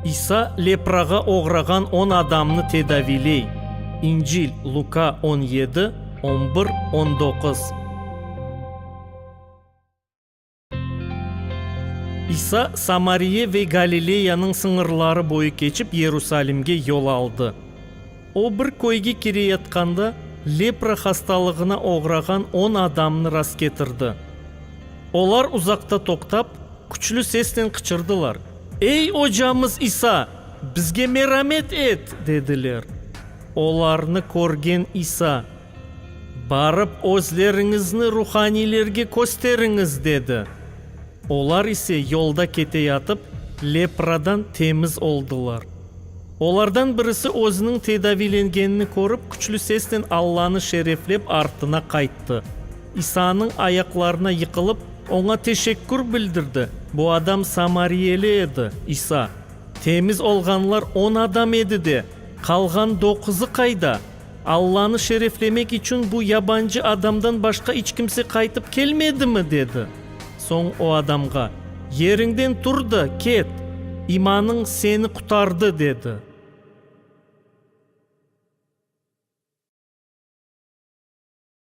İsa leprağa oğrağan on adamnı tedaviyley, İncil, Luka, on yedi, on bir, on doquz. İsa Samariye ve Galileyanıñ sıñırları boyu keçip Yerusalimge yol aldı. O bir köyge kireyatqanda, lepra hastalığına oğrağan on adamnı rastketirdi. Olar uzaqta toqtap, küçlü sesnen qıçırdılar, Ey, Ocamız İsa, bizge meramet et! dediler. Olarnı körgen İsa, Barıp, özleriñizni ruhaniylerge kösteriñiz, dedi. Olar ise yolda keteyatıp, lepradan temiz oldılar. Olardan birisi özüniñ tedaviylengenini körip, küçlü sesnen Allanı şereflep artına qayttı. İsanıñ ayaqlarına yıqılıp, Oña teşekkür bildirdi. Bu adam samariyeli edi. İsa, Temiz olğanlar on adam edi de, qalğan doquzı qayda? Allanı şereflemek içün bu yabancı adamdan başqa iç kimse qaytıp kelmedimi? dedi. Soñ o adamğa, Yeriñden tur da, ket, imanıñ seni qutardı, dedi.